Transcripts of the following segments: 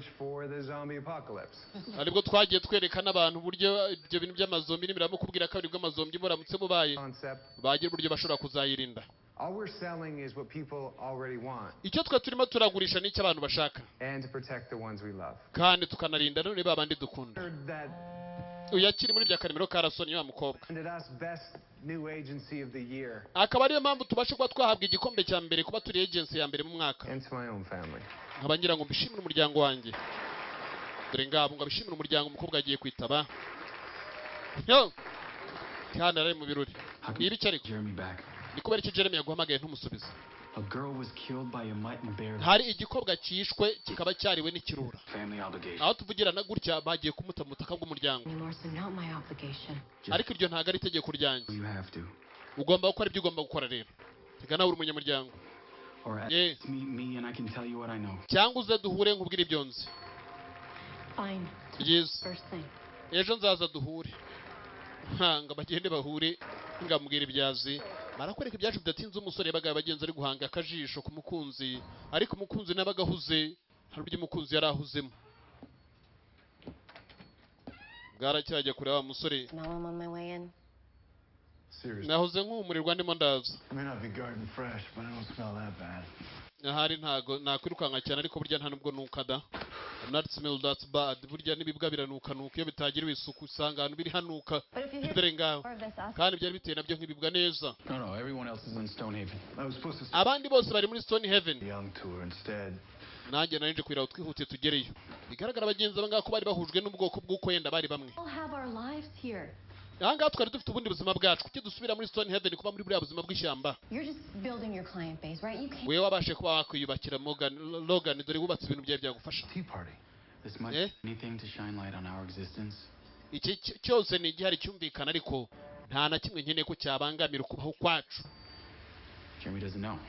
coverage for the zombie apocalypse. Aribwo twagiye twereka n'abantu uburyo ibyo bintu by'amazombi nibiramu kubwira kabiri bw'amazombi buramutse bubaye, Concept. bagira uburyo bashobora kuzayirinda. All we're selling is what people already want Icyo twe turimo turagurisha ni icyo abantu bashaka and to protect the ones we love. kandi tukanarinda none ba bandi dukunda. Heard that Uyu akiri muri bya karimero karasoni wa mukobwa. handed us Best New Agency of the Year Akaba ariyo mpamvu tubasha kuba twahabwa igikombe cya mbere kuba turi agency ya mbere mu mwaka. and to my own family. Nkaba ngira ngo mbishimire umuryango wanjye. Dore ngabo ngo abishimire umuryango. Umukobwa agiye kwitaba yo kandi ari mu birori. Ni ibiki ariko? Jeremy back. Ni kubera iki Jeremy yaguhamagaye ntumusubize? A girl was killed by a mutt and bear. Hari igikobwa cyishwe kikaba cyariwe n'ikirura. Family obligation. Aho tuvugirana gutya bagiye kumuta mu butaka bw'umuryango. Anymore, so not my obligation. Ariko iryo ntabwo ari itegeko ryanjye. You have to. Ugomba gukora ibyo ugomba gukora rero. Reka nawe uri umunyamuryango. Or at least meet me and I can tell you what I know. Cyangwa uze duhure nkubwire ibyo nzi. Fine. Byiza. First thing. Ejo nzaza duhure. Nkanga bagende bahure ngamubwira ibyazi. Barakwereka ibyacu bidatinze. Umusore yabaga abagenzi ari guhanga akajisho ku mukunzi, ariko umukunzi nabaga ahuze. Hari uburyo umukunzi yari ahuzemo. Bwaracyajya kureba wa musore. Smell him on my way in. Seriously. Nahoze nkumurirwa ndimo ndaza. I may not be garden fresh, but I don't smell that bad. Ahari ntago nakwirukanka cyane, ariko burya nta nubwo nuka da. I'm not smell that bad. Burya n'ibibwa biranukanuka iyo bitagiriwe isuku, usanga ahantu biri hanuka. But if you hear Dore ngaho. more of this, ask Kandi byari biteye nabyo nk'ibibwa neza. No, everyone else is in Stonehaven. I was supposed to Abandi bose bari muri Stone Heaven. the Young tour instead. Nanjye nari nje kugira ngo twihute tugereyo. Bigaragara abagenzi aba ngaba ko bari bahujwe n'ubwoko bw'uko wenda bari bamwe. all have our lives here. Aha ngaha twari dufite ubundi buzima bwacu. Kuki dusubira muri Stone Heaven kuba muri buriya buzima bw'ishyamba? You're just building your client base, right? You can't. Wewe wabashe kuba wakwiyubakira Morgan Logan. Dore wubatse ibintu byawe byagufasha. Tea party. This might Eh? be anything to shine light on our existence. Iki cyose ni igihari cyumvikana, ariko nta na kimwe nkeneye ko cyabangamira ukubaho kwacu. Jeremy doesn't know.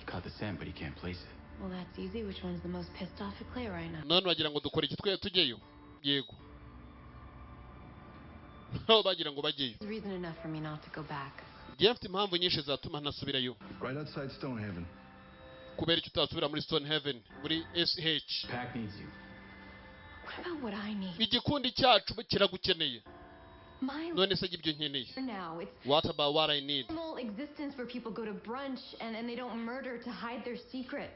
He caught the scent, but he can't place it. Well, that's easy. Which one's the most pissed off at Clay right now? None wagira ngo dukore iki? Twe tujyeyo? Yego, aho bagira ngo bajyeyo. There's reason enough for me not to go back. Ngiye mfite impamvu nyinshi zatuma ntasubirayo. Right outside Stonehaven. Kubera icyo utasubira muri Stone Heaven, muri SH? Pack needs you. What about what I need? Igikundi cyacu kiragukeneye. My None se ibyo nkeneye? now. It's What about what I need? normal existence where people go to brunch and they don't murder to hide their secrets.